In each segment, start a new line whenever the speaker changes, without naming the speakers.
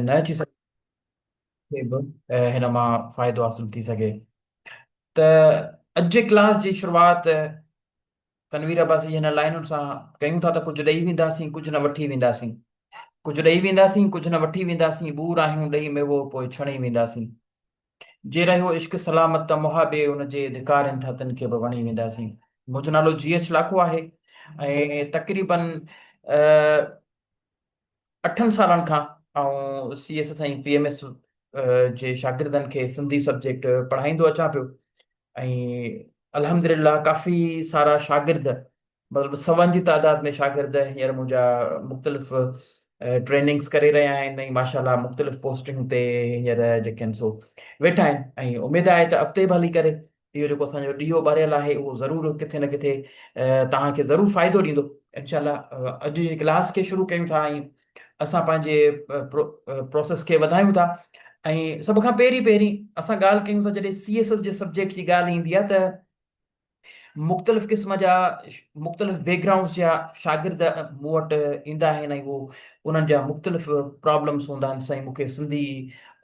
نه اچي سگهي به هن مان فائدو حاصل ٿي سگهي. ته اڄ جي ڪلاس جي شروعات تنوير عباسي جي هن لائنن سان ڪيون ٿا ته ڪجهه ڏئي وينداسين ڪجهه نه وٺي وينداسين، ڪجهه ڏئي وينداسين ڪجهه نه وٺي وينداسين، ٻور آهيون ڏئي ميوو پوء ڇڻي وينداسين، جي رهيو عشق سلامت ته محابي ان جي ڌڪارين ٿا تن کي به وڻي وينداسين. منهنجو نالو جي ايڇ لاکو آهي ۽ تقريبن اٺن سالن کان آئون C S S ۽ P M S جي شاگردن کي سنڌي سبجيڪٽ پڙهائيندو اچان پيو ۽ الحمدلله ڪافي سارا شاگرد مطلب سون جي تعداد ۾ شاگرد هينئر منهنجا مختلف ٽريننگس ڪري رهيا آهن ۽ ماشاء الله مختلف پوسٽنگ تي هينئر جيڪي آهن سو ويٺا آهن ۽ اميد آهي ته اڳتي به هلي ڪري اهو جيڪو اسان جو ڏيئو ٻريل آهي اهو ضرور ڪٿي نه ڪٿي توهان کي ضرور فائدو ڏيندو انشاء الله. اڄ جي ڪلاس کي شروع ڪيون ٿا ۽ اسان پنهنجي پروسيس کي وڌايون ٿا ۽ سڀ کان پهرين پهرين اسان ڳالهه ڪيون ٿا جڏهن سي ايس ايس جي سبجيڪٽ جي ڳالهه ايندي آهي ته مختلف قسم جا مختلف بيڪ گرائونڊز جا شاگرد مون وٽ ايندا آهن ۽ اهو انهن جا مختلف پرابلمس هوندا آهن. سائين مون کي سنڌي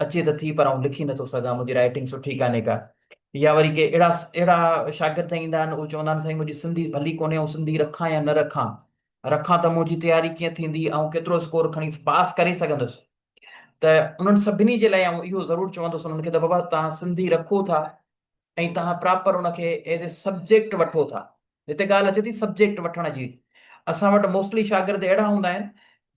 اچي ته ٿي پر آئون لکي نٿو سگهان، منهنجي رائٽنگ سٺي ڪانهي ڪا. يا وري ڪي اهڙا اهڙا شاگرد ايندا آهن اهي چوندا آهن سائين منهنجي سنڌي ڀلي ڪونهي آئون سنڌي رکان يا نه رکان، رکان ته منهنجي تياري ڪيئن ٿيندي، آئون ڪيترو اسڪور کڻي پاس ڪري سگهندس. ته انهن سڀني جي لاء آئون اهو ضرور چوندس انهن کي ته بابا توهان سنڌي رکو ٿا ۽ توهان پراپر ان کي ايز اي سبجيڪٽ وٺو ٿا. هتي ڳالهه اچي ٿي سبجيڪٽ وٺڻ جي. اسان وٽ موسٽلي شاگرد اهڙا هوندا آهن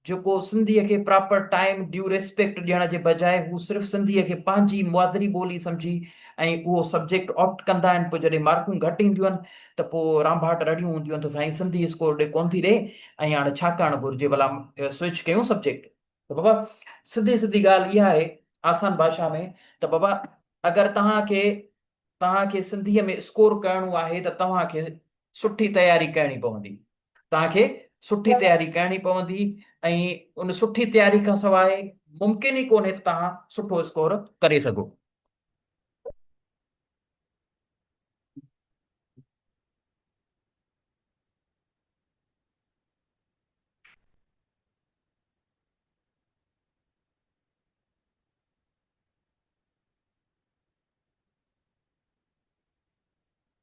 جيڪو سنڌيء کي پراپر ٽائيم ڊيو ريسپيڪٽ ڏيڻ جي بجاء هو صرف سنڌيء کي پنهنجي مادري ٻولي سمجهي ۽ اهو سبجيڪٽ آپٽ ڪندا آهن. پوء جڏهن مارڪون گهٽ اينديون آهن ته پوء رانڀاٽ رڙيون هونديون آهن ته سائين سنڌي اسڪور ڏي ڪونه ٿي ڏي ۽ هاڻي ڇا ڪرڻ گهرجي ڀلا سوئچ ڪيون سبجيڪٽ. ته بابا سڌي سڌي ڳالهه اها آهي آسان ڀاشا ۾ ته بابا اگر توهان کي توهان کي سنڌيء ۾ اسڪور ڪرڻو آهي ته توهان کي سٺي تياري ڪرڻي پوندي. توهان کي سٺي تياري ڪرڻي پوندي ۽ ان سٺي تياري کان سواء ممڪن ئي ڪونهي ته توهان سٺو اسڪور ڪري سگهو.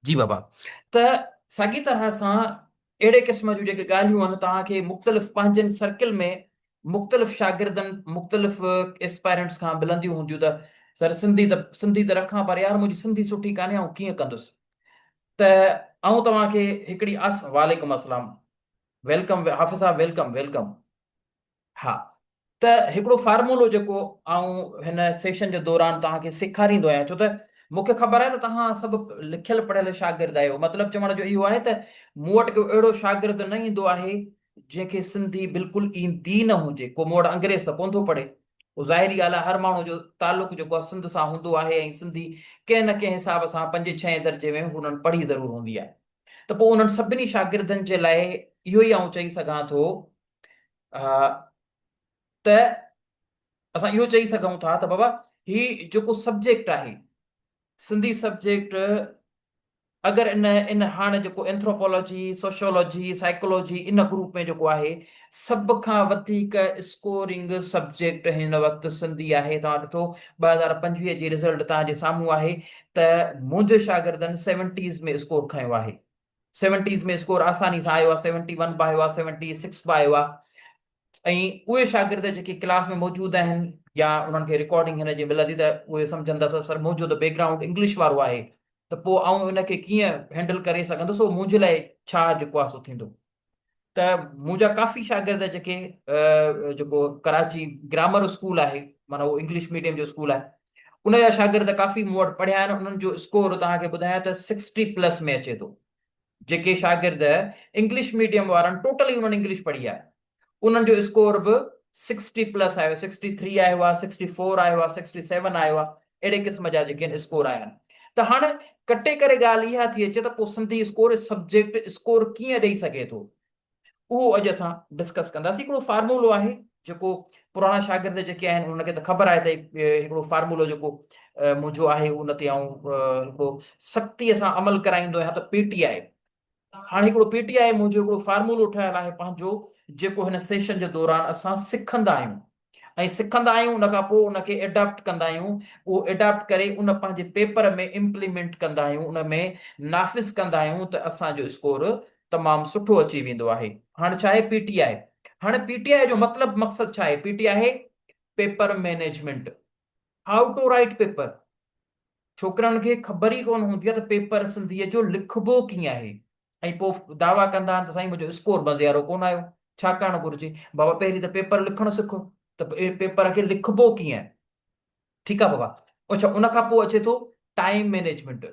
جي بابا ته ساڳي طرح سان اهڙي قسم جون جيڪي ڳالهيون آهن توهان کي مختلف پنهنجن سرڪل ۾ مختلف شاگردن مختلف اسپائرنٽس کان ملنديون هونديون ته سر سنڌي ته سنڌي ته رکان پر يار منهنجي سنڌي سٺي ڪانهي آئون ڪيئن ڪندس. ته آئون توهان کي هڪڙي آس وعليڪم السلام welcome حافظ صاحب welcome welcome. ها ته هڪڙو فارمولو جيڪو آئون هن سيشن جي دوران توهان کي سيکاريندو آهيان ڇو ته مون کي خبر آهي ته توهان سڀ لکيل پڙهيل شاگرد آهيو. مطلب چوڻ جو اهو آهي ته مون وٽ ڪو اهڙو شاگرد نه ايندو آهي جنهن کي سنڌي بلڪل ايندي نه هجي. ڪو مون وٽ انگريز ته ڪونه ٿو پڙهي. اهو ظاهري ڳالهه آهي هر ماڻهو جو تعلق جيڪو آهي سنڌ سان هوندو آهي ۽ سنڌي ڪنهن نه ڪنهن حساب سان پنجين ڇهين درجي ۾ هنن پڙهي ضرور هوندي آهي. ته پوء انهن سڀني شاگردن جي لاء اهو ئي آئون چئي سگهان ٿو ته اسان اهو چئي سگهون ٿا ته بابا هي جيڪو سبجيڪٽ آهي سنڌي سبجيڪٽ اگر ان ان هاڻ جيڪو اينٿروپولاجي سوشيولاجي سائيڪولاجي ان گروپ ۾ جيڪو آهي سڀ کان وڌيڪ اسڪورنگ سبجيڪٽ هن وقت سنڌي آهي. توهان ڏٺو 2025 جي رزلٽ توهان جي سامهون آهي ته منهنجي شاگردن سيونٽيز ۾ اسڪور کنيو آهي. سيونٽيز ۾ اسڪور آساني سان آيو آهي، 71 به آيو آهي، 76 به آيو آهي ۽ اهي شاگرد جيڪي ڪلاس ۾ موجود آهن يا انهن کي رڪارڊنگ هن جي ملندي ته اهي سمجهندا ته سر منهنجو ته بيڪ گرائونڊ انگلش وارو آهي ته پوء آئون ان کي ڪيئن هينڊل ڪري سگهندس، اهو منهنجي لاء ڇا جيڪو آهي سو ٿيندو. ته منهنجا ڪافي شاگرد جيڪي جيڪو ڪراچي گرامر اسڪول آهي معنيٰ اهو انگلش ميڊيم جو اسڪول آهي ان جا شاگرد ڪافي مون وٽ پڙهيا آهن، انهن جو اسڪور توهان کي ٻڌايان ته سڪسٽي پلس ۾ اچي ٿو. جيڪي شاگرد انگلش ميڊيم وارن ٽوٽلي انهن انگلش پڙهي آهي انهن جو اسڪور به سڪسٽي پلس آيو، 63 آيو آهي، 64 آيو آهي، 67 آيو آهي، اهڙي قسم جا جيڪي آهن اسڪور آيا آهن. ته هاڻ ڪٽي ڪري ڳالهه اها ٿي اچي ته پوء سنڌي اسڪور سبجيڪٽ اسڪور ڪيئن ڏئي سگهي ٿو، اهو اڄ اسان ڊسڪس ڪنداسين. هڪڙو فارمولو آهي جيڪو پراڻا شاگرد جيڪي آهن انهن کي ته خبر آهي ته هڪڙو فارمولو جيڪو منهنجو آهي ان تي آئون هڪڙو سختيء سان عمل ڪرائيندو آهيان ته پي ٽي آء. هاڻي هڪڙو پي ٽي آء منهنجو هڪڙو فارمولو ٺهيل آهي پنهنجو جيڪو هن سيشن جي دوران اسان سکندا آهيون. ۽ سکندا آهيون ان کان پوء ان کي ايڊاپٽ ڪندا آهيون اهو ايڊاپٽ ڪري ان پنهنجي پيپر ۾ امپليمينٽ ڪندا آهيون ان ۾ نافذ ڪندا آهيون ته اسان جو اسڪور تمام سٺو اچي ويندو آهي. هاڻ ڇا آهي پي ٽي آء؟ هاڻ پي ٽي آء جو مطلب مقصد ڇا آهي؟ پي ٽي آء آهي paper management, how to write paper. ڇوڪرن کي خبر ئي ڪونه هوندي آهي ته پيپر سنڌيء جو لکبو ڪيئن آهي ۽ پوء دعويٰ ڪندا آهن ته سائين منهنجو اسڪور مزي وارو ڪونه آيو، ڇا ڪرڻ گهرجي؟ بابا پهرين ته پيپر لکڻ سک ته پيپر کي لکبو ڪيئن آهي. ٺيڪ آ بابا. اڇا ان کان پوء اچي ٿو ٽائيم مينيجمينٽ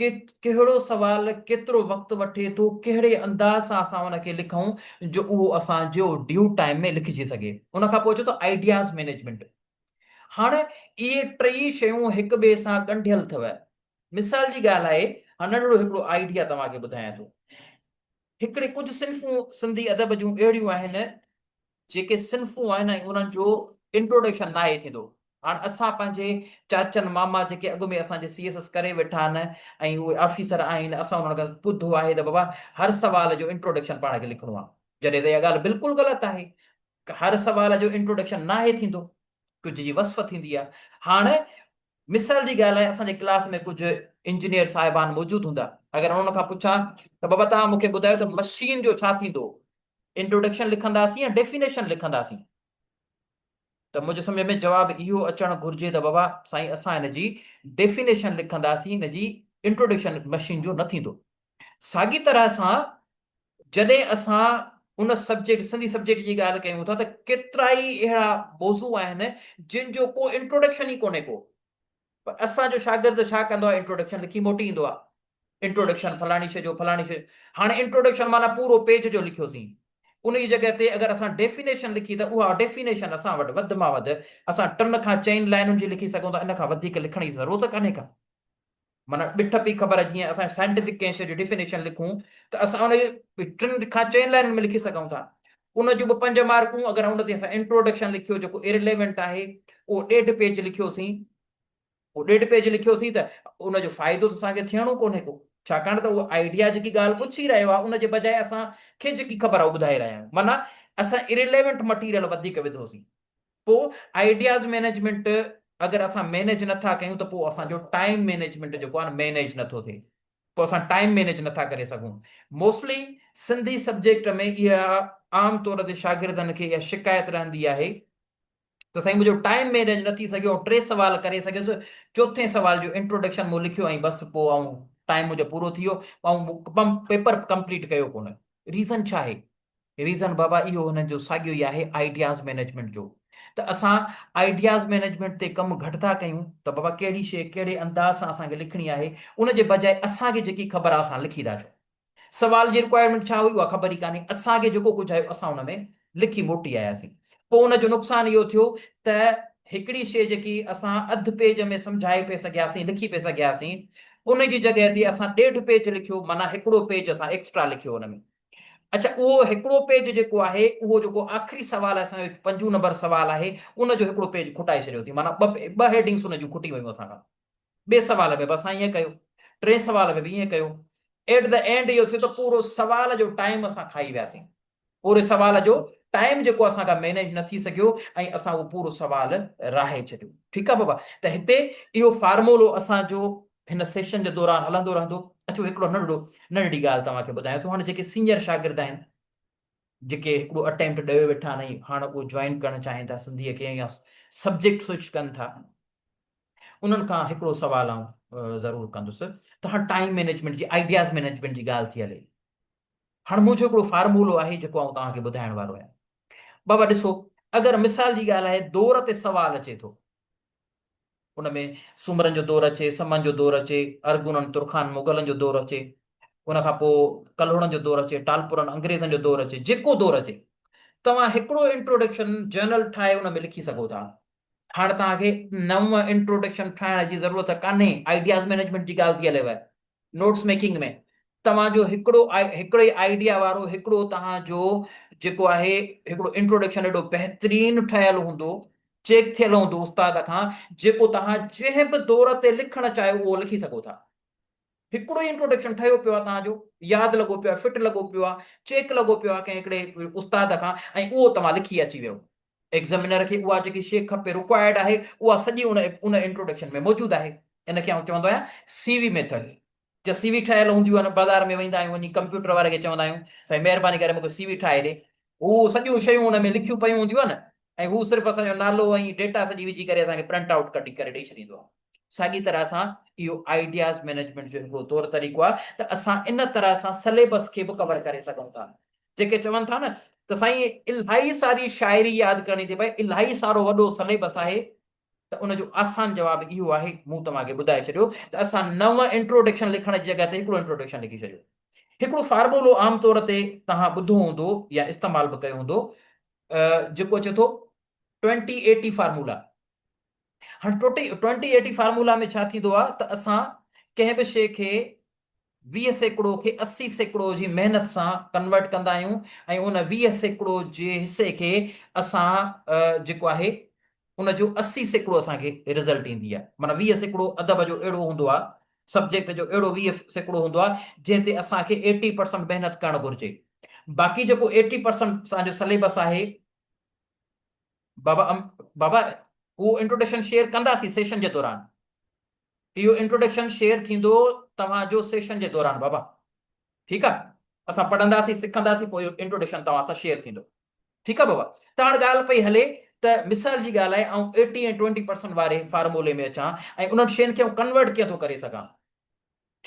ڪي ڪهڙو سوال ڪيترو وقت وٺي ٿو ڪهڙي انداز سان اسان ان کي لکون جو اهو اسان جو ڊيو ٽائيم ۾ لکجي سگهي. ان کان پوء اچي ٿو آئيڊياز مينيجمينٽ. هاڻ اهي ٽئي شيون هڪ ٻئي سان ڳنڍيل اٿو. مثال جي ڳالهه آهي، هاڻ ننڍڙو هڪڙو آئيڊيا توهان کي ٻڌايان ٿو. هڪڙي ڪجهه صنفون سنڌي ادب جون اهڙيون آهن، جيڪي صنفون آهن ۽ انهن جو انٽروڊڪشن ناهي ٿيندو. هاڻ اسان پنهنجي چاچن ماما جيڪي اڳ ۾ اسان جي سي ايس ايس ڪري ويٺا آهن ۽ اهي آفيسر آهن، اسان انهن کان ٻڌو آهي ته بابا هر سوال جو انٽروڊڪشن پاڻ کي لکڻو آهي. جڏهن ته اها ڳالهه بلڪل غلط آهي. هر سوال جو انٽروڊڪشن ناهي ٿيندو، ڪجهه جي وصف ٿيندي آهي. هاڻ مثال جي ڳالهه آهي اسان جي ڪلاس ۾ ڪجهه انجنيئر صاحبان موجود هوندا، اگر انهن کان پڇان ته بابا توهان مون کي ٻڌايو ته مشين جو ڇا ٿيندو، انٽروڊڪشن لکنداسين يا ڊيفينيشن لکنداسين؟ ته منهنجي سمجهه ۾ جواب اهو اچڻ گهرجي ته بابا سائين اسان هن جي ڊيفينيشن لکنداسين، هن جي انٽروڊڪشن مشين جو نه ٿيندو. ساڳي طرح سان جڏهن اسان ان سبجيڪٽ سنڌي سبجيڪٽ جي ڳالهه ڪيون ٿا ته ڪيترائي اهڙا موضوع آهن جن جو ڪو انٽروڊڪشن ئي ڪونهي ڪو پر اسان جو شاگرد ڇا ڪندو آهي انٽروڊڪشن لکي موٽي ايندو آهي انٽروڊڪشن فلاڻي شيء جو فلاڻي شيء هاڻي انٽروڊڪشن معنيٰ پورو پيج جو لکيوسين ان جي جڳهه تي اگر اسان ڊيفينيشن لکي ته اها ڊيفينيشن اسان وٽ وڌ مان وڌ اسان ٽن کان چئن لائنن جي لکي سگهون ٿا ان کان وڌيڪ لکڻ جي ضرورت ڪانهي ڪا. معنيٰ ڏٺ پئي خبر جيئن اسان سائنٽيفڪ ڪنهن شيء جو ڊيفينيشن لکون ته اسان ان کي ٽن کان چئن لائنن ۾ لکي سگهون ٿا. ان جون به پنج مارڪون اگر ان تي اسان انٽروڊڪشن لکيو جيڪو اريليونٽ آهي اهو ڏيڍ پيج لکيوسين اهو ڏيڍ پيج لکيوسين ته ان جو فائدو ته اسان کي ٿيڻو ڪونهي ڪو ڇاڪاڻ ته اهو آئيڊيا جيڪي ڳالهه پڇي رهيو آهي ان جي بجاء اسان کي جيڪي خبر آهي اهو ٻڌائي رهيا آهيون معنيٰ اسان اريليونٽ مٽيريل وڌيڪ وڌوسين. پوء آئيڊياز مينيجمينٽ اگر اسان مينيج نٿا ڪيون ته پوء اسان جو ٽائيم مينيجمينٽ جيڪو آهي مينيج نٿو ٿئي پوء اسان ٽائيم مينيج نٿا ڪري سگهون. موسٽلي سنڌي سبجيڪٽ ۾ اها عام طور تي شاگردن کي اها شڪايت رهندي آهي ته سائين منهنجو ٽائيم مينيج نه ٿي سگهيو ٽي سوال ڪري سگهيس چوٿين سوال جو انٽروڊڪشن مون لکيو ۽ بس پوء آئون ٽائيم منهنجو پورو ٿي ويو آئون پيپر ڪمپليٽ ڪيو ڪونه. ريزن ڇا آهي؟ ريزن بابا اهو هنن جو ساڳيو ئي آهي آئيڊياز مينيجمينٽ جو ته اسان آئيڊياز مينيجمينٽ تي ڪم گهٽ ٿا ڪيون ته بابا ڪهڙي شيء ڪهڙي انداز سان اسان کي لکڻي آهي ان جي بجاء اسان کي جيڪي خبر آهي اسان لکي ٿا اچون. سوال جي رڪوائرمينٽ ڇا هئي اها خبر ئي ڪانهي اسان کي جيڪو ڪجهه آيو اسان ان ۾ لکي موٽي آياسين پوء ان جو نقصان اهو ٿيو ته هڪڙي شيء جيڪي اسان اڌ پيج ۾ سمجهائي پئي سگهياسين لکي پئي سگهياسين ان جي جڳهه تي اسان ڏيڍ پيج لکيو معنيٰ هڪڙو پيج اسان ايڪسٽرا لکيو ان ۾ اڇا اهو هڪڙو پيج جيڪو آهي اهو جيڪو آخري سوال آهي اسان جو پنجون نمبر سوال آهي ان جو هڪڙو پيج کٽائي ڇڏيو اٿئي معنيٰ ٻه هيڊنگس ان جون کٽي ويون اسان کان. ٻئي سوال ۾ به اسان ائين ڪيو ٽئين سوال ۾ به ائين ڪيو ايٽ the and اهو ٿيو ته پورو سوال جو ٽائيم اسان کائي وياسين پوري سوال جو ٽائيم جيڪو اسان کان مينيج نه ٿي سگهيو ۽ اسان اهو پورو سوال راهي ڇڏيو. ٺيڪ آهي بابا ته هتي اهو فارمولو اسان جو هن سيشن جي دوران هلندو رهندو. اچو هڪڙو ننڍڙو ننڍڙي ڳالهه توهان کي ٻڌايان ٿو. هاڻي جيڪي سينيئر شاگرد آهن جيڪي هڪڙو اٽيمپٽ ڏيو ويٺا آهن ۽ هاڻ اهو جوائن ڪرڻ چاهين ٿا سنڌيء کي يا سبجيڪٽ سوئچ ڪن ٿا انهن کان هڪڙو سوال آئون ضرور ڪندس ته هاڻ ٽائيم مينيجمينٽ جي آئيڊياز مينيجمينٽ جي ڳالهه ٿي هلي هاڻ منهنجو هڪڙو فارمولو آهي جيڪو آئون توهان کي ٻڌائڻ وارو آهيان. بابا ڏسو اگر مثال جي ڳالهه آهي دور تي سوال اچي ٿو ان ۾ سومرن جو دور اچي، سمن جو دور اچي، ارغونن، ترخان، مغلن جو دور اچي، ان کان پوء ڪلهوڙن جو دور اچي، ٽالپرن، انگريزن جو دور اچي، جيڪو دور اچي، توهان هڪڙو انٽروڊڪشن جرنل ٺاهي ان ۾ لکي سگهو ٿا. هاڻ توهان کي نئون انٽروڊڪشن ٺاهڻ جي ضرورت ڪانهي، آئيڊياز مئنيجمينٽ جي ڳالهه ٿي هليو. نوٽس ميڪنگ ۾ توهان جو هڪڙو هڪڙي آئيڊيا وارو هڪڙو توهان جو جيڪو آهي هڪڙو انٽروڊڪشن ايڏو بهترين ٺهيل هوندو چيڪ ٿيل هوندو استاد کان جيڪو توهان جنهن به دور تي لکڻ چاهيو اهو لکي سگهو ٿا. هڪڙو ئي انٽروڊڪشن ٺهيو پيو آهي توهان جو ياد لڳو پيو آهي فٽ لڳو پيو آهي چيڪ لڳو پيو آهي ڪنهن هڪڙي استاد کان ۽ اهو توهان لکي اچي ويو. ايگزامينر کي اها جيڪي شيء کپي رڪوائرڊ آهي اها سڄي ان ان انٽروڊڪشن ۾ موجود آهي. ان کي آئون چوندو آهيان سي وي ميٿڊ. جا سي وي ٺهيل هونديون آهن بازار ۾ ويندا آهيون وڃي ڪمپيوٽر واري کي چوندا آهيون سائين مهرباني ڪري مونکي سي وي ٺاهي ڏي. هو سڄيون شيون ان ۾ لکيون پيون هونديون آهن ۽ هو صرف اسان جو نالو ۽ ڊيٽا سڄي وجهي ڪري اسان کي پرنٽ آئوٽ ڪڍي ڪري ڏئي ڇڏيندو آهي. ساڳي طرح سان اهو آئيڊياز مئنيجمينٽ جو هڪڙو طور طريقو آهي ته اسان ان طرح سان سليبس کي به ڪور ڪري سگهون ٿا. جيڪي چون ٿا نه ته سائين الاهي ساري شاعري ياد ڪرڻي ٿي پئي، الاهي سارو وڏو سليبس آهي ته ان جو آسان جواب اهو آهي مون توهان کي ٻڌائي ڇڏيو ته اسان نو انٽروڊڪشن لکڻ جي جڳهه تي هڪڙو انٽروڊڪشن لکي ڇڏيو. هڪڙو فارمولو عام طور تي توهان ٻڌو هوندو يا استعمال به ڪيو هوندو جيڪو اچي ٿو ٽوئنٽي ايٽي فارمولا. هاڻ ٽوٽي ٽوئنٽي ايٽي فارمولا ۾ ڇا ٿيندو آهي ته اسان ڪنهن به شيء کي 20% کي 80% جي محنت سان ڪنورٽ ڪندا آهيون ۽ ان 20% جي حصي کي اسان جيڪو آهي ان جو 80% اسان کي رزلٽ ايندي آهي معنيٰ 20% ادب جو اهڙو هوندو آهي سبجيڪٽ جو اهڙو 20% هوندو آهي جنهن تي اسان کي ايٽي پرسنٽ محنت ڪرڻ گهرجي باقي جيڪو ايٽي پرسنٽ اسان جو سليبس آهي بابا بابا اهو انٽروڊڪشن شيئر ڪنداسين سيشن جي دوران اهو انٽروڊڪشن شيئر ٿيندو توهان جو سيشن جي دوران بابا ٺيڪ آ اسان پڙهنداسين سکنداسين پوء اهو انٽروڊڪشن توهان سان شيئر ٿيندو ٺيڪ آ بابا ته هاڻ ڳالهه پئي هلي ته مثال جي ڳالهه آهي آئون ايٽي ۽ ٽوئنٽي پرسنٽ واري فارمولي ۾ اچان ۽ انهن شين کي آئون ڪنورٽ ڪيئن ٿو ڪري سگهان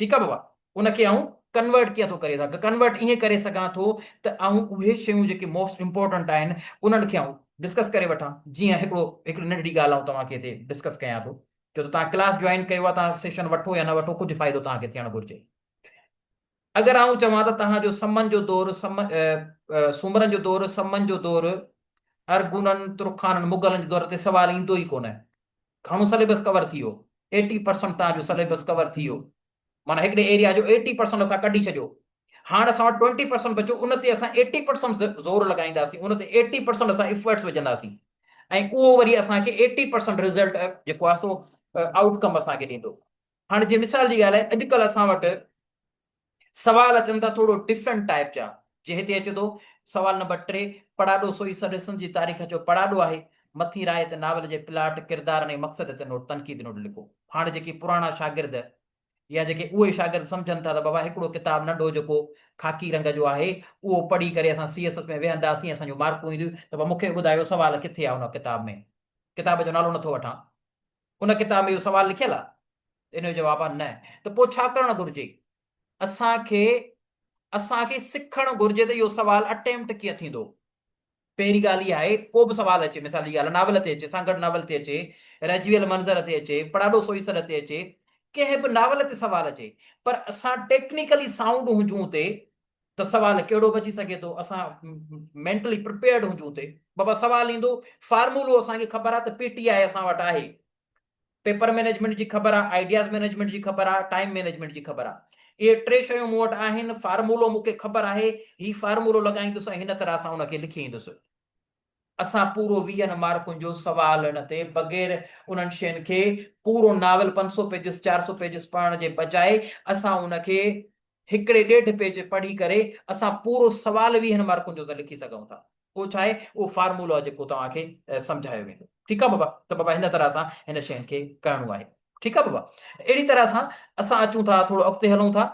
ٺيڪ آ بابا ان کي آئون ڪنورٽ ڪيئن ٿو ڪري سگهان ڪنورٽ ائين ڪري سگهان ٿو ته آئون اهي شيون جيڪي موسٽ امپورٽنٽ آهن انهن کي آئون ڊسڪس ڪري وٺان جيئن هڪڙو هڪڙي ننڍڙي ڳالهه آئون توهان کي هتي ڊسڪس ڪيان ٿو ڇو ته توهان ڪلاس جوائن ڪيو آهي توهان سيشن وٺو يا نه وٺو ڪجهه فائدو توهان کي ٿيڻ گهرجي اگر آئون چوان ته توهان جو سمن جو دور سم سومرن جو دور سمن جو دور ارغونن ترخانن مغلن جي دور تي سوال ايندو ئي ڪونه گهڻو سليبس ڪور ٿي ويو ايٽي پرسنٽ توهان جو سليبس ڪور ٿي ويو معنيٰ هڪڙي ايريا جو ايٽي پرسنٽ اسان ڪڍي ڇڏيو هاڻ اسان وٽ ٽوئنٽي پرسنٽ بچيو ان تي اسان ايٽي پرسنٽ زور لڳائينداسين ان تي ايٽي پرسنٽ اسان افرٽس وجهنداسين ۽ اهو وري اسان کي ايٽي پرسنٽ رزلٽ جيڪو آهي سو آئوٽ ڪم اسان کي ڏيندو هاڻي جي مثال جي ڳالهه آهي اڄڪلهه اسان وٽ سوال اچن ٿا ٿورو ڊفرنٽ ٽائپ جا جي هتي اچي ٿو سوال نمبر 3 پڙاڏو سوئي سڏ سنڌ جي تاريخ جو پڙاڏو آهي مٿين راء تي ناول جي پلاٽ ڪردارن ۽ مقصد تي نوٽ تنقيدي نوٽ لکو هاڻ جيڪي پراڻا شاگرد يا جيڪي اهي شاگرد سمجهن ٿا ته بابا هڪڙو ڪتاب ننڍو جيڪو خاڪي رنگ جو آهي اهو پڙهي ڪري اسان سي ايس ايس ۾ ويهنداسين اسان جون مارڪون اينديون ته بابا مون کي ٻڌايو سوال ڪٿي آهي ان ڪتاب ۾ ڪتاب جو نالو نٿو وٺان ان ڪتاب ۾ اهو سوال لکيل آهي ان جو جواب آهي نه ته پوء ڇا ڪرڻ گهرجي؟ اسان کي اسان کي سکڻ گهرجي ته اهو سوال اٽيمپٽ ڪيئن ٿيندو. پهرين ڳالهه اها آهي ڪو به سوال اچي مثال جي ڳالهه ناول تي اچي سانگهڙ ناول تي اچي رهجي ويل منظر تي اچي پڙاڏو سوئي سڏ تي اچي ڪنهن به ناول تي سوال اچي پر اسان ٽيڪنيڪلي سائونڊ هجون اتي ته سوال ڪهڙو به اچي سگهي ٿو اسان مينٽلي پرپيئرڊ هجون اتي بابا سوال ايندو فارمولو اسان کي خبر آهي ته پي ٽي آء اسان وٽ آهي پيپر مئنيجمينٽ جي خبر آ، آئيڊياز مئنيجمينٽ جي خبر آ، ٽائيم مئنيجمينٽ جي خبر آ. اهي ٽي شيون مون وٽ آهن، فارمولو مون کي خبر آهي، هي فارمولو لڳائيندس ۽ هن طرح سان ان کي لکي ايندس. اسان پورو ويهن مارڪن جو سوال ان تي بغير انهن شين کي پورو ناول پنج سو پيجز چار سو پيجز پڙهڻ جي بجاء اسان ان کي هڪڙي ڏيڍ پيج پڙهي ڪري اسان پورو سوال ويهن مارڪن جو ته لکي سگهون ٿا. اهو ڇا آهي؟ اهو فارمولو آهي جيڪو توهان کي سمجهايو ويندو. ٺيڪ آهي بابا؟ ته بابا هن طرح سان هن شين کي ڪرڻو آهي. ٺيڪ آهي بابا؟ اهڙي طرح سان اسان اچون ٿا ٿورو اڳتي هلون ٿا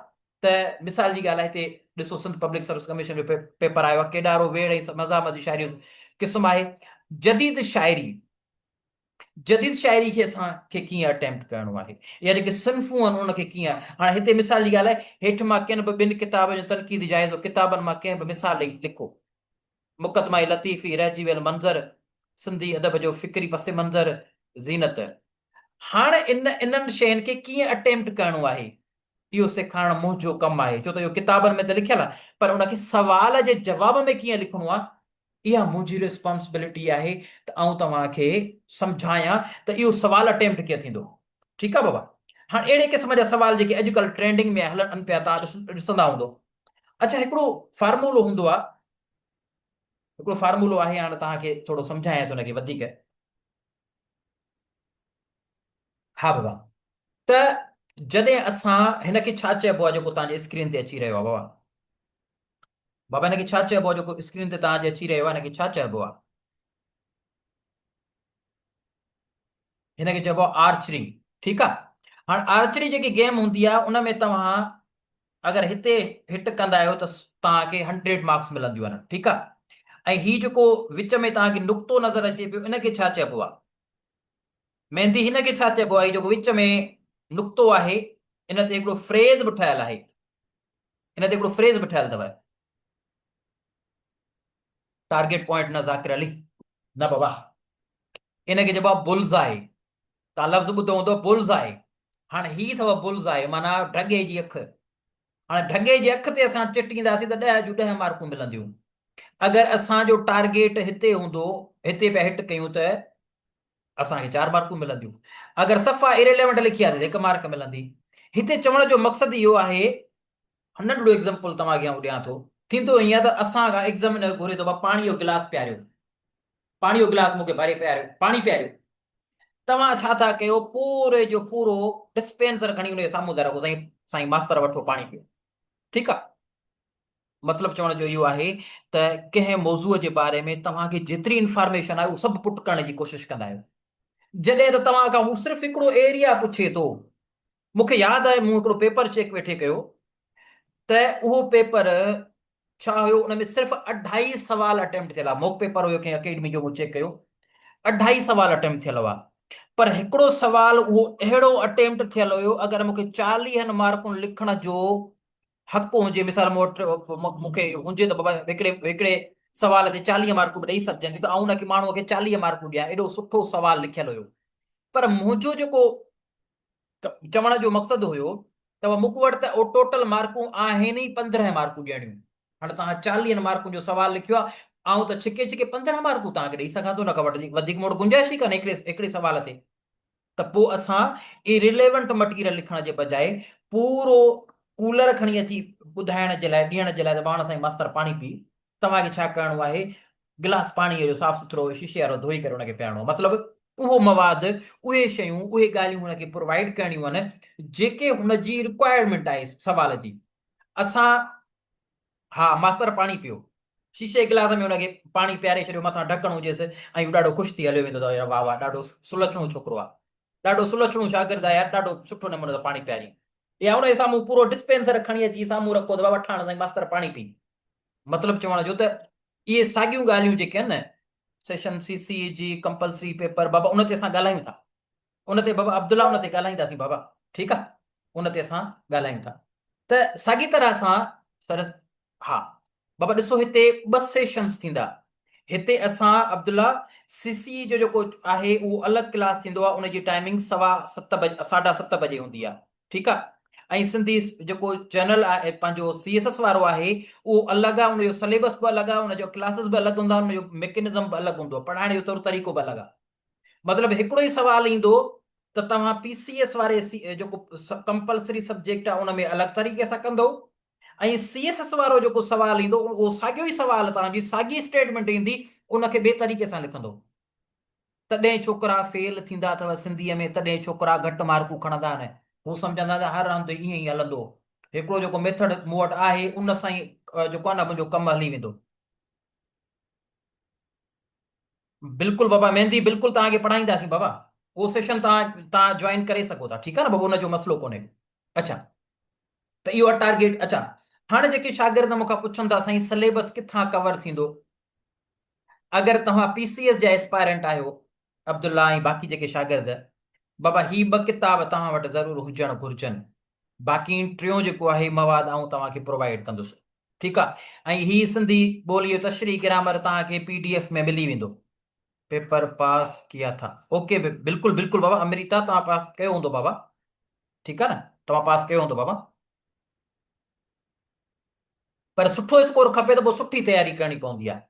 ته مثال جي ڳالهه آهي هتي ڏسو سنڌ پبلڪ سروس ڪميشن جو پيپر آيو آهي ڪيڏارو ويڙهه ۽ مزاحمت جي شاعري جو قسم آهي جديد شاعري جديد شاعري کي اسان کي ڪيئن اٽيمپٽ ڪرڻو آهي يا جيڪي صنفون آهن ان کي ڪيئن هاڻي هتي مثال جي ڳالهه آهي هيٺ مان ڪن به ٻن ڪتابن جو تنقيدي جائزو ڪتابن مان ڪنهن به مثال ڏئي لکو مقدمه لطيفي رهجي ويل منظر سنڌي ادب جو فڪري پس منظر زينت هاڻ ان انهن شين کي ڪيئن اٽيمپٽ ڪرڻو آهي اهو سيکارڻ منهنجو ڪم آهي ڇو ته اهو ڪتابن ۾ ته لکيل آهي پر ان کي سوال جي جواب ۾ ڪيئن لکڻو آهي اها منهنجي ريسپانسبلٽي آهي ته آئون توهان کي سمجهايان ته اهو سوال اٽيمپٽ ڪيئن ٿيندو. ٺيڪ آهي بابا. هاڻ اهڙي قسم جا سوال جيڪي اڄڪلهه ٽرينڊنگ ۾ هلن پيا توهان ڏسندا هوندو. اڇا هڪڙو فارمولو هوندو آهي هڪڙو فارمولو آهي هاڻ توهان کي ٿورو سمجهايان ٿو ان کي وڌيڪ. ها بابا ته جڏهن اسان هن کي ڇا چئبو آهي جيڪو توهان جي اسڪرين تي اچي رهيو آهي بابا. بابا هن کي ڇا چئبو آهي جيڪو اسڪرين تي توهان جي اچي رهيو آهي هن کي ڇا چئبو آهي؟ هن کي چئبو آهي آرچري. ٺيڪ آهي. هاڻ آرچري جيڪي گيم هوندي آهي ان ۾ توهان اگر هتي هٽ ڪندا آهيو ته توهان کي 100 مارڪس ملنديون آهن. ٺيڪ آهي. ۽ هي جيڪو وچ ۾ توهان کي نقطو نظر اچي پيو ان کي ڇا چئبو آهي؟ ميندي هن کي ڇا چئبو آهي؟ جيڪو وچ ۾ نقطو آهي ان تي هڪڙو فريز به ٺهيل آهي. ان تي هڪڙو فريز به ٺهيل اٿو. ٽارگيٽ پوائنٽ نه ذاڪر علي نه بابا ان کي چئبو آهي بلز آهي. توهان لفظ ٻڌو هوندو بلز آهي. هاڻي هي اٿو بلز آهي معنيٰ ڍڳي جي اک. هاڻي ڍڳي جي اک تي اسان چٽينداسين ته 10 جون 10 مارڪون ملنديون. اگر اسان جو ٽارگيٽ هتي هوندو هتي پيا هٽ ڪيون ته اسان کي 4 مارڪون ملنديون. اگر صفا اريليونٽ لکي آسي ته 1 مارڪ ملندي. هتي چوڻ جو مقصد اهو آهي ننڍڙو ايگزامپل توهان کي آئون ڏيان ٿو. ٿيندو ائين آهي ته اسان کان ايگزامينر گهري ٿو ڀا پاڻي جو گلاس پياريو. پاڻي جو گلاس مون کي ڀري پياريو، پاڻي پياريو. توهان ڇا ٿا ڪيو پوري جو پورو ڊسپينسر کڻي ان جي سامهون ٿا رکو سائين سائين ماستر وٺو پاڻي پيو. ٺيڪ آ. مطلب چوڻ جو اهو آهي ته ڪنهن موضوع جي باري ۾ توهان کي جيتري انفارميشن آهي اهو سڀ پٽ ڪرڻ جي ڪوشش ڪندا آهيو. جڏهن ته توهان کان هو صرف هڪڙو ايريا پڇي ٿو. مون کي ياد آهي مون هڪڙو پيپر چيڪ ويٺي ڪيو ته اهو پيپر ڇا هيو ان ۾ صرف اڍائي سوال اٽيمپٽ ٿيل هئا موڪ پيپر هيو ڪنهن اڪيڊمي جو مون چيڪ ڪيو اڍائي سوال اٽيمپٽ ٿيل هئا پر هڪڙو سوال اهو اهڙو اٽيمپٽ ٿيل هيو اگر مون کي چاليهن مارڪن لکڻ جو حق هجي مثال مون وٽ مون کي هجي ته بابا هڪڙي هڪڙي سوال تي 40 مارڪون به ڏئي سگهجن ٿيون ته آئون ان کي ماڻهوء کي 40 مارڪون ڏيان ايڏو سٺو سوال لکيل هيو پر منهنجو جيڪو چوڻ جو مقصد هيو ته مون وٽ ته اهو ٽوٽل مارڪون آهن ئي 15 مارڪون ڏيڻيون. هاڻي توهان چاليهن مارڪن جو سوال لکيو آهي، آئون ته ڇڪي ڇڪي 15 مارڪون توهان کي ڏئي سگهان ٿو، ان کان وڌيڪ مون وٽ گنجائش ئي ڪانهي هڪڙي هڪڙي سوال تي. ته پوء اسان اريليونٽ مٽيريل لکڻ جي بجاء پورو ڪولر کڻي اچي ٻڌائڻ جي لاء ڏيڻ جي لاء ته پاڻ سائين ماستر پاڻي پي توهان کي ڇا ڪرڻو آهي گلاس پاڻيء جو صاف سٿرو شيشي وارو ڌوئي ڪري ان کي پيارڻو آهي مطلب اهو مواد اهي شيون اهي ڳالهيون هن کي پرووائيڊ ڪرڻيون آهن جيڪي هن جي رڪوائرمينٽ آهي سوال جي اسان ها ماستر پاڻي پيو شيشي گلاس ۾ هن کي پاڻي پياري ڇڏيو مٿان ڍڪڻ هجيس ۽ هو ڏاڍو خوش ٿي هليو ويندو ته واهه واهه ڏاڍو سلڇڻو ڇوڪرو آهي ڏاڍو سلڇڻو شاگرد آهي يار ڏاڍو سٺو نموني سان پاڻي پياري يا ان جي سامهون پورو ڊسپينسر کڻي اچي سامهون رکو ته بابا ٺاڻ سائين ماستر پاڻي پي مطلب چوڻ جو ته اهي ساڳيون ڳالهيون جيڪي آهن نه سيشن سي سي جي ڪمپلسري پيپر بابا ان تي اسان ڳالهايون ٿا ان تي بابا عبدالله ان تي ڳالهائينداسين بابا ٺيڪ آ ان تي اسان ڳالهايون ٿا ته ساڳي طرح سان سر ها بابا ڏسو هتي ٻه سيشنز ٿيندا هتي اسان عبدالله سي سي جو جيڪو آهي اهو الڳ ڪلاس ٿيندو آهي ان جي ٽائمنگ سوا ست بجي ساڍا ست بجي هوندي آهي ٺيڪ آ ۽ سنڌي جيڪو جنرل آهي پنهنجو سي ايس ايس وارو آهي اهو الڳ آ ان جو سليبس به الڳ آ ان جو ڪلاسز به الڳ هوندا ان جو ميڪنزم به الڳ هوندو آ پڙهائڻ جو طور طريقو به الڳ آ مطلب هڪڙو ئي سوال ايندو ته توهان پي سي ايس واري جيڪو ڪمپلسري سبجيڪٽ آ ان ۾ الڳ طريقي سان ڪندو ۽ سي ايس ايس وارو جيڪو سوال ايندو اهو ساڳيو ئي سوال توهان جي ساڳي اسٽيٽمينٽ ايندي ان کي ٻئي طريقي سان لکندو تڏهن ڇوڪرا فيل ٿيندا اٿو سنڌيء ۾ تڏهن ڇوڪرا گهٽ مارڪون کڻندا آهن. هو سمجهندا ته هر هنڌ ائين ئي هلندو. هڪڙو جيڪو ميٿڊ مون وٽ آهي ان سان ئي جيڪو آهي نه منهنجو ڪم هلي ويندو. بلڪل بابا ميندي بلڪل توهان کي پڙهائينداسين بابا اهو سيشن توهان توهان جوائن ڪري سگهو ٿا ٺيڪ آهي نه بابا ان جو مسئلو ڪونهي اڇا ته اهو آهي ٽارگيٽ اڇا هاڻي جيڪي شاگرد مون کان پڇن ٿا سائين سليبس ڪٿان ڪور ٿيندو اگر توهان پي سي ايس جا اسپائرنٽ آهيو عبدالله ۽ باقي جيڪي شاگرد بابا هي ٻه ڪتاب توهان وٽ ضرور هجڻ گهرجن باقي ٽيون جيڪو آهي مواد آئون توهان کي پرووائيڊ ڪندس ٺيڪ آ ۽ هي سنڌي ٻولي جو تشريح گرامر توهان کي پي ڊي ايف ۾ ملي ويندو. پيپر پاس ڪيا ٿا اوڪي بلڪل بلڪل بابا امريتا توهان پاس ڪيو هوندو بابا ٺيڪ آ نه توهان پاس ڪيو هوندو بابا. پر سٺو اسڪور کپي ته پوء سٺي تياري ڪرڻي پوندي آهي.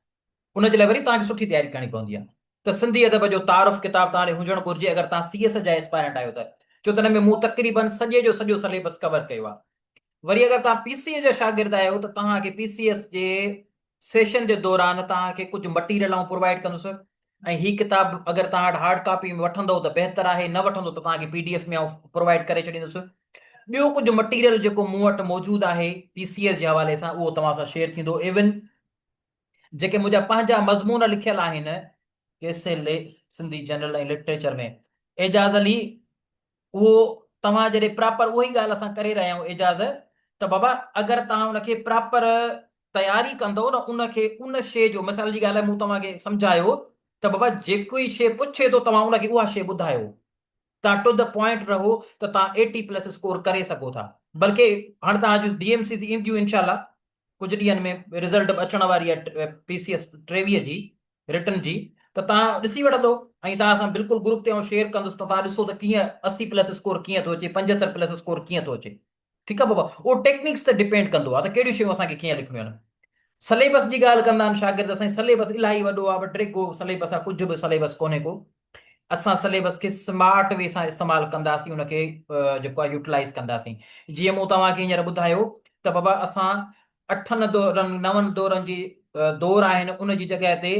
ان جي لاء وري توهان کي سٺي تياري ڪرڻي پوندي آهي. ته سنڌي ادب جو تعارف ڪتاب توهان ڏي هجڻ گهرجي اگر توهان سي ايس جا اسپائرنٽ آهيو ته. ڇو ته ان ۾ مون تقريبن سڄي جو سڄو سليبس ڪور ڪيو آهي. وري اگر توهان پي سي ايس جا شاگرد آهيو ته توهان کي پي سي ايس جي سيشن جي دوران توهان کي ڪجهه مٽيريل آئون پرووائيڊ ڪندس ۽ هي ڪتاب اگر توهان وٽ هارڊ ڪاپي ۾ وٺندو ته بهتر آهي نه وٺندو ته توهان کي پي ڊي ايف ۾ آئون پرووائيڊ ڪري ڇڏيندس. ٻيو ڪجهه مٽيريل جيڪو مون وٽ موجود آهي پي سي ايس جي حوالي سان اهو توهان سان شيئر ٿيندو ايون جيڪي منهنجا پنهنجا مضمون لکيل آهن ڪيسي لي سنڌي جنرل ۽ لٽريچر ۾ اعجاز علي اهو توهان جڏهن پراپر اها ئي ڳالهه اسان ڪري رهيا آهيون اعجاز ته بابا اگر توهان ان کي پراپر تياري ڪندو نه ان کي ان شيء جو مثال جي ڳالهه آهي مون توهان کي سمجهايو ته بابا جيڪو ئي شيء پڇي ٿو توهان ان کي اها شيء ٻڌايو توهان ٽو the point رهو ته توهان ايٽي پلس اسڪور ڪري سگهو ٿا بلڪه هاڻ توهان جون ڊي ايم سيز اينديون انشاء الله ڪجهه ڏينهن ۾ رزلٽ به اچڻ واري آهي پي سي ايس 23 جي رٽن جي ته توهان ڏسي وٺندو ۽ توهان سان بلڪل گروپ تي آئون شيئر ڪندس ته توهان ڏسو ته ڪيئن 80 پلس اسڪور ڪيئن ٿو اچي 75 پلس اسڪور ڪيئن ٿو اچي ٺيڪ آهي بابا اهو ٽيڪنيڪس تي ڊپينڊ ڪندو آهي ته ڪهڙيون شيون اسان کي ڪيئن لکڻيون آهن سليبس جي ڳالهه ڪندا آهن شاگرد سائين سليبس الاهي وڏو آهي بٽ ڊگهو سليبس آهي ڪجهه به سليبس ڪونهي ڪو اسان سليبس کي سمارٽ وي سان استعمال ڪنداسين ان کي جيڪو آهي يوٽيلائز ڪنداسين جيئن مون توهان کي هينئر ٻڌايو ته بابا اسان اٺن دورن نون دورن جي دور آهن ان جي جڳهه تي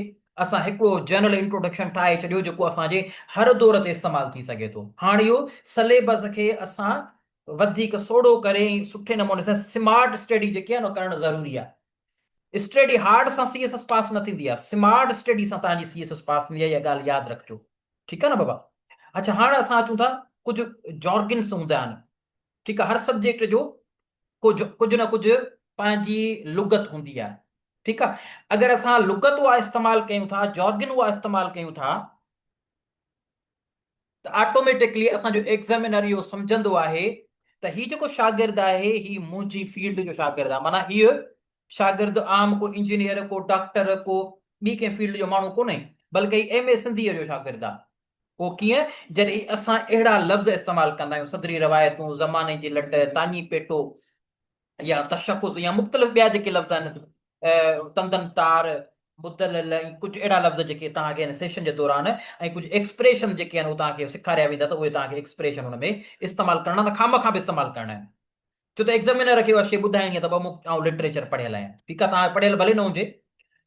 اسان هڪڙو جنرل انٽروڊڪشن ٺاهي ڇڏيو جيڪو اسان جي هر دور تي استعمال ٿي سگهي ٿو هاڻ اهو سليبس کي اسان وڌيڪ سوڙهو ڪري ۽ سٺي نموني سان سمارٽ اسٽڊي جيڪي آهي نه ڪرڻ ضروري آهي اسٽڊي هارڊ سان سي ايس ايس پاس نه ٿيندي آهي سمارٽ اسٽڊي سان توهان جي سي ايس ايس پاس ٿيندي آهي اها ڳالهه ياد رکجو ٺيڪ آهي نه بابا اڇا هاڻ اسان اچون ٿا ڪجهه جارگنس هوندا آهن ٺيڪ آهي هر سبجيڪٽ جو ڪجهه ڪجهه نه ڪجهه پنهنجي لغت هوندي آهي ٺيڪ آهي اگر اسان لغت اها استعمال ڪيون ٿا جارگن اها استعمال ڪيون ٿا ته آٽوميٽڪلي اسان جو ايگزامينر اهو سمجهندو آهي ته هي جيڪو شاگرد آهي هي منهنجي فيلڊ جو شاگرد آهي معنيٰ هيء شاگرد عام ڪو انجنيئر ڪو ڊاڪٽر ڪو ٻي ڪنهن فيلڊ جو ماڻهو ڪونهي بلڪه هي ايم اي سنڌيء جو شاگرد آهي پوء ڪيئن جڏهن اسان اهڙا لفظ استعمال ڪندا آهيون صدري روايتون زماني جي لٽ تاڃي پيٽو يا تشخص يا مختلف ٻيا جيڪي لفظ آهن تندن تار، مدلل ۽ ڪجهه اهڙا لفظ جيڪي توهان کي هن سيشن جي دوران ۽ ڪجهه ايڪسپريشن جيڪي آهن اهي توهان کي سيکاريا ويندا ته اهي توهان کي ايڪسپريشن ان ۾ استعمال ڪرڻا نه خامخواه به استعمال ڪرڻا آهن ڇو ته ايگزامينر کي اها شيء ٻڌائڻي آهي ته بابا مون آئون لٽريچر پڙهيل آهيان ٺيڪ آهي توهان پڙهيل ڀلي نه هجي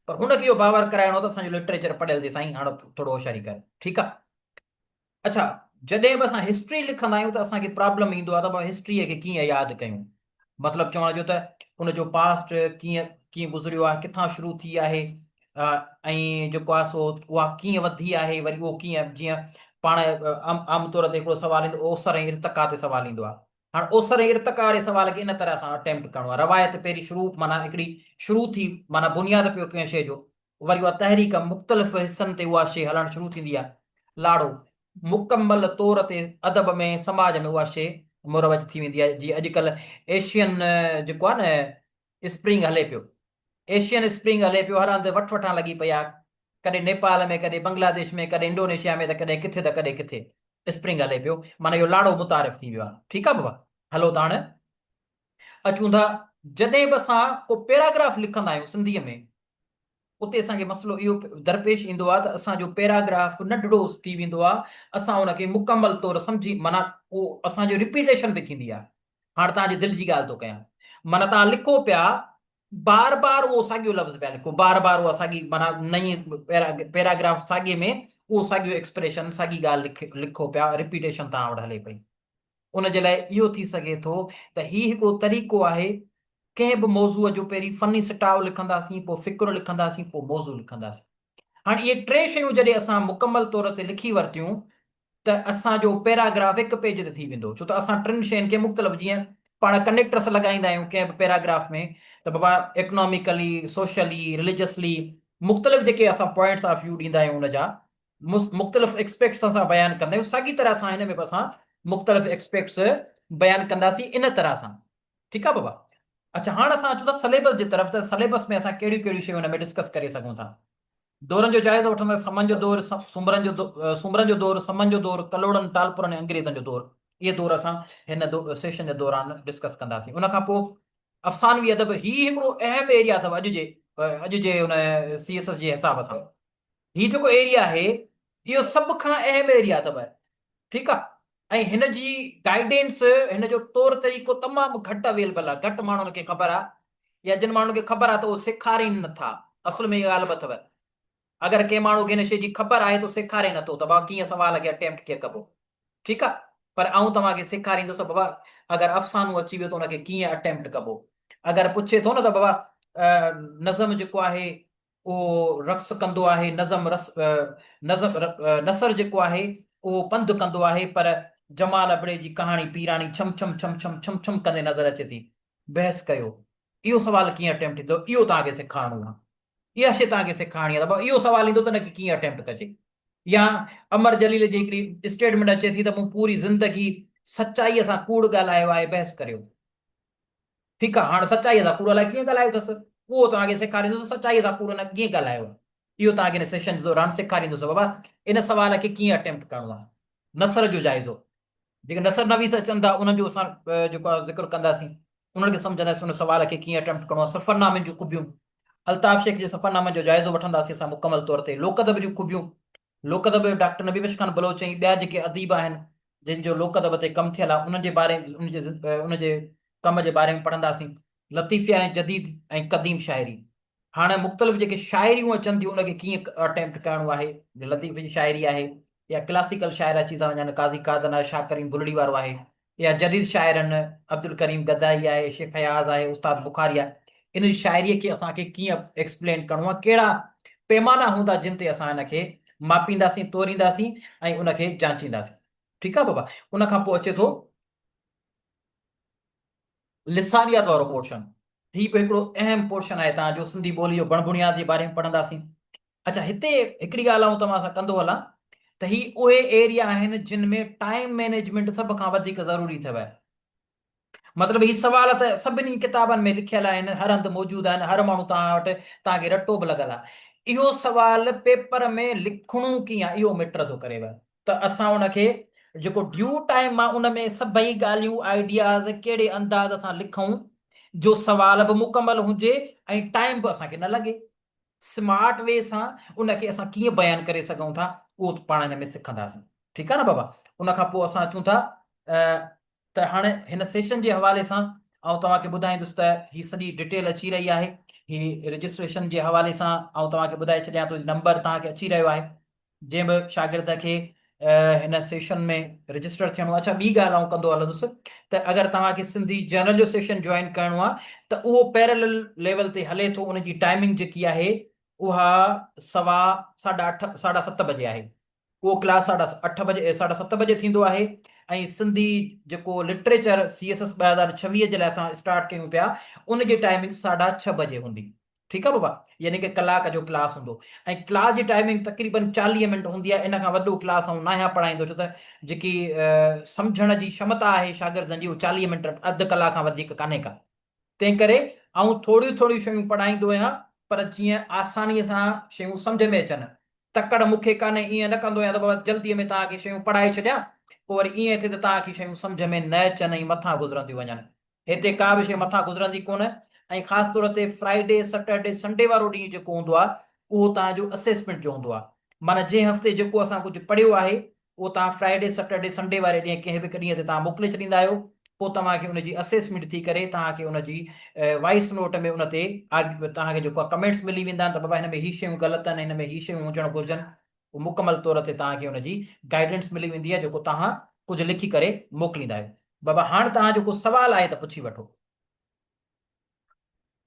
پر هن کي اهو باور ڪرائڻو ته اسان جو لٽريچر پڙهيل اٿئي سائين هاڻ ٿورو هوشياري ڪر ٺيڪ آهي اڇا جڏهن به اسان هسٽري لکندا آهيون ته اسان کي پرابلم ايندو آهي ته بابا هسٽريء کي ڪيئن ياد ڪيون مطلب چوڻ جو ته ان جو پاسٽ ڪيئن ڪيئن گذريو آهي ڪٿان شروع ٿي آهي ۽ جيڪو آهي سو اها ڪيئن وڌي آهي وري اهو ڪيئن جيئن پاڻ عام طور تي هڪڙو سوال ايندو اوسر ۽ ارتقا تي سوال ايندو آهي هاڻ اوسر ۽ ارتقا واري سوال کي ان طرح سان اٽيمپٽ ڪرڻو آهي روايت پهرين شروع معنيٰ هڪڙي شروع ٿي معنيٰ بنياد پيو ڪنهن شيء جو وري اها تحريڪ مختلف حصن تي اها شيء هلڻ شروع ٿيندي آهي. لاڙو، مڪمل طور تي ادب ۾ سماج ۾ اها شيء مروج ٿي ويندي آهي جيئن اڄڪلهه ايشين جيڪو آهي نه اسپرنگ هلي پيو. ايشين اسپرنگ هلي پيو هر هنڌ وٺ وٺان لڳي پئي آهي. ڪڏهن نيپال ۾ ڪڏهن بنگلاديش ۾ ڪڏهن انڊونيشيا ۾ ته ڪڏهن ڪٿي ته ڪڏهن ڪٿي اسپرنگ هلي پيو معنيٰ اهو لاڙو متعارف ٿي ويو آهي. ٺيڪ آهي بابا هلو ته هاڻ اچون ٿا جڏهن به اسان ڪو پيراگراف لکندا آهيون سنڌيء ۾ اتي اسان کي مسئلو اهو درپيش ايندو آهي ته اسان جو پيراگراف ننڍڙو ٿي ويندو آهي اسان ان کي مڪمل طور سمجهي معنيٰ اهو اسان جو رپيٽيشن به ٿيندي آهي هاڻ توهان جي دل جي ڳالهه ٿو ڪيان معنيٰ توهان لکو پيا بار بار اهو ساڳيو لفظ پيا لکو بار بار اها ساڳي معنيٰ نئين پيراگراف ساڳي ۾ اهو ساڳيو ايڪسپريشن ساڳي ڳالهه لکو پيا رپيٽيشن توهان وٽ هلي پئي ان جي لاء اهو ٿي سگهي ٿو ته هي هڪڙو طريقو آهي ڪنهن به موضوع جو پهرين فني سٽاء لکنداسين پوء فڪر لکنداسين پوء موضوع لکنداسين. هاڻي اهي ٽي شيون جڏهن اسان مڪمل طور تي لکي ورتيون ته اسان جو پيراگراف هڪ پيج تي ٿي ويندو ڇو ته اسان ٽن شين کي مختلف جيئن پاڻ ڪنيڪٽرس لڳائيندا آهيون ڪنهن به پيراگراف ۾ ته بابا اڪناميڪلي، سوشلي، رليجسلي مختلف جيڪي اسان پوائنٽس آف ويو ڏيندا آهيون ان جا مختلف ايڪسپيڪٽس اسان بيان ڪندا آهيون ساڳي طرح سان هن ۾ به اسان مختلف ايڪسپيڪٽس بيان ڪنداسين ان طرح سان ٺيڪ آهي بابا اچھا هاڻ اسان اچون ٿا سليبس جي طرف ته سليبس ۾ اسان ڪهڙيون ڪهڙيون شيون هن ۾ ڊسڪس ڪري سگهون ٿا دورن جو جائزو وٺندا سمن جو دور سومرن جو سومرن جو دور سمن جو دور ڪلهوڙن ٽالپرن ۽ انگريزن جو دور اهي دور اسان هن سيشن جي دوران ڊسڪس ڪنداسين ان کان پوء افسانوي ادب هي هڪڙو اهم ايريا اٿو اڄ جي اڄ جي ان سي ايس ايس جي حساب سان هي جيڪو ايريا آهي اهو سڀ کان اهم ايريا اٿو ٺيڪ آ ۽ هن جي گائيڊنس هن جو طور طريقو تمام گهٽ اويلبل آ گهٽ ماڻهن کي خبر آ يا جن ماڻهن کي خبر آ ته اهو سيکارين نٿا اصل ۾ اها ڳالهه به اٿو اگر ڪنهن ماڻهو کي هن شيء جي خبر آهي ته سيکاري نٿو ته بابا ڪيئن سوال کي اٽيمپٽ ڪيئن ڪبو ٺيڪ آ پر آئون توهان کي سيکاريندس بابا اگر افسانو اچي ويو ته ان کي ڪيئن اٽيمپٽ ڪبو اگر پڇي ٿو نه ته بابا نظم جيڪو آهي اهو رقص ڪندو آهي، نظم رس نظم نثر جيڪو آهي اهو پنڌ ڪندو آهي پر جمال ابڙي جي ڪهاڻي پيراڻي ڇم ڇم ڇم ڇم ڇم ڇم ڪندي نظر اچي ٿي. بحث ڪيو. اهو سوال ڪيئن اٽيمپٽ ٿيندو اهو توهان کي سيکارڻو آهي. اها شيء توهان کي سيکارڻي آهي ته بابا اهو سوال ايندو ته ان کي ڪيئن اٽيمپٽ ڪجي. يا امر جليل جي هڪڙي اسٽيٽمينٽ اچي ٿي ته مون پوري زندگي سچائيء سان ڪوڙ ڳالهايو آهي بحث ڪريو. ٺيڪ آهي هاڻ سچائيء سان ڪوڙ الائي ڪيئن ڳالهايو اٿس اهو توهان کي سيکاريندس ته سچائيء سان ڪوڙ نه ڪيئن ڳالهايو آهي. اهو توهان کي ان سيشن جي دوران سيکاريندس بابا ان سوال کي ڪيئن اٽيمپٽ ڪرڻو آهي. نثر جو جائزو، جيڪي نثر نويس اچن ٿا انهن جو اسان جيڪو آهي ذڪر ڪنداسين، انهن کي سمجهنداسين ان سوال کي ڪيئن اٽيمپٽ ڪرڻو آهي. سفرنامن جون خوبيون، الطاف شيخ جي سفرنامن جو جائزو وٺنداسين اسان مڪمل طور تي. لوڪ ادب جون خوبيون، لوڪ ادب جو ڊاڪٽر نبي بخش خان بلوچ ۽ ٻيا جيڪي اديب آهن جن جو لوڪ ادب تي ڪم ٿيل آهي انهن جي باري ان جي ڪم جي باري ۾ پڙهنداسين. لطيفيه ۽ جديد ۽ قديم شاعري، هاڻي مختلف جيڪي شاعريون اچن ٿيون ان کي ڪيئن اٽيمپٽ ڪرڻو آهي، لطيف جي شاعري آهي يا ڪلاسيڪل شاعر اچي ٿا وڃن قاضي قادن آهي شاهه ڪريم بلڙي وارو آهي يا جديد شاعرن عبدالڪريم گدائي آهي شيخ اياز آهي استاد بخاري آهي ان جي شاعري کي اسان کي ڪيئن ايڪسپلين ڪرڻو آهي ڪهڙا پيمانا هوندا جن تي اسان ان کي ماپينداسين تورينداسين ۽ ان کي جانچينداسين ٺيڪ آهي بابا ان کان پوء اچي ٿو لسانيات وارو پورشن، هي به هڪڙو اهم پورشن آهي تان جو سنڌي ٻولي جو بڻ بڻياد جي باري ۾ پڙهنداسين. اڇا هتي هڪڙي ڳالهه آئون توهان سان ڪندو هلان ته هي اهي ايريا آهن جن ۾ ٽائيم مينيجمينٽ سڀ کان وڌيڪ ضروري اٿو. مطلب هي سوال ته سڀني ڪتابن ۾ لکيل آهن، هر هنڌ موجود آهن، هر ماڻهو توهان وٽ توهان کي رٽو به لڳل آهي. اهو سوال پيپر ۾ لکڻو ڪيئن آهي اهو ميٽر ٿو ڪريو. ته اسان ان کي جيڪو ڊيو ٽائيم آ ان ۾ سڀئي ڳالهيون آئيڊياز ڪهڙي انداز سان لکون جو سوال به مڪمل هجي ۽ ٽائيم به اسان کي نه لڳي سمارٽ وي سان ان کي اسان ڪيئن بيان ڪري سگهون ٿا اهو پاڻ هن ۾ سکنداسين ٺيڪ آ نه بابا ان کان پوء اسان اچون ٿا ته هاڻي هن سيشن جي حوالي سان آئون توهان کي ٻڌائيندس ته هي سڄي ڊيٽيل اچي رهي آهي هي رجسٽريشن جي حوالي سان آئون توهان کي ٻڌائي ڇڏيان ٿو نمبر توهان کي اچي رهيو آهي جنهن به شاگرد کي هن سيشن ۾ رجسٽر ٿيڻو آهي اڇا ٻي ڳالهه آئون ڪندو هلندس ته اگر توهان کي سنڌي جنرل جو سيشن جوائن ڪرڻو آهي ته اهو پيرلل ليول تي هلي ٿو ان جي ٽائمنگ جيڪي آهي اها سوا ساڍا اٺ ساڍا ست بجي آهي اهو ڪلاس ساڍا اٺ بجي ساڍا ست بجي ٿيندو آهي ۽ سنڌي جيڪو لٽريچر سي ايس ايس 2026 جي لاء اسان اسٽارٽ ڪيون پيا ان جي ٽائمنگ ساڍا ڇهه بجي هوندي ٺيڪ آ بابا يعني ڪه ڪلاڪ جو ڪلاس هوندو ۽ ڪلاس جي ٽائمنگ تقريبن 40 منٽ هوندي آهي ان کان وڏو ڪلاس آئون ناهيان پڙهائيندو ڇو ته جيڪي سمجهڻ جي شمتا آهي شاگردن جي اهو 40 منٽ اڌ ڪلاڪ کان وڌيڪ ڪانهي ڪا تنهن ڪري آئون ٿوريون ٿوريون شيون پڙهائيندو آهيان پر جيئن آساني سان شيون سمجهه ۾ اچن تڪڙ مون کي ڪانهي ائين نه ڪندو آهيان ته بابا جلدي ۾ توهان کي شيون پڙهائي ڇڏيان پوء وري ائين ٿئي ته توهان کي شيون سمجهه ۾ نه اچن ۽ مٿان گذرنديون وڃن هتي ڪا به شيء مٿان گذرندي ڪونه ۽ خاص طور تي فرائيڊي، سيٽرڊي، سنڊي وارو ڏينهن جيڪو هوندو آهي اهو توهان جو اسيسمينٽ جو هوندو آهي معنيٰ جنهن هفتي جيڪو اسان ڪجهه پڙهيو آهي اهو توهان فرائيڊي، سيٽرڊي، سنڊي واري ڏينهن ڪنهن به هڪ ڏينهن تي توهان موڪلي ڇڏيندا آهيو پوء توهان کي ان جي اسيسمينٽ ٿي ڪري توهان کي ان جي وائس نوٽ ۾ ان تي توهان کي جيڪو آهي ڪمينٽس ملي ويندا آهن ته بابا هن ۾ هي شيون غلط آهن هن ۾ هي شيون هجڻ گهرجن پوء مڪمل طور تي توهان کي ان جي گائيڊنس ملي ويندي آهي جيڪو توهان ڪجهه لکي ڪري موڪليندا آهيو. بابا هاڻ توهان جو ڪو سوال آهي ته پڇي وٺو.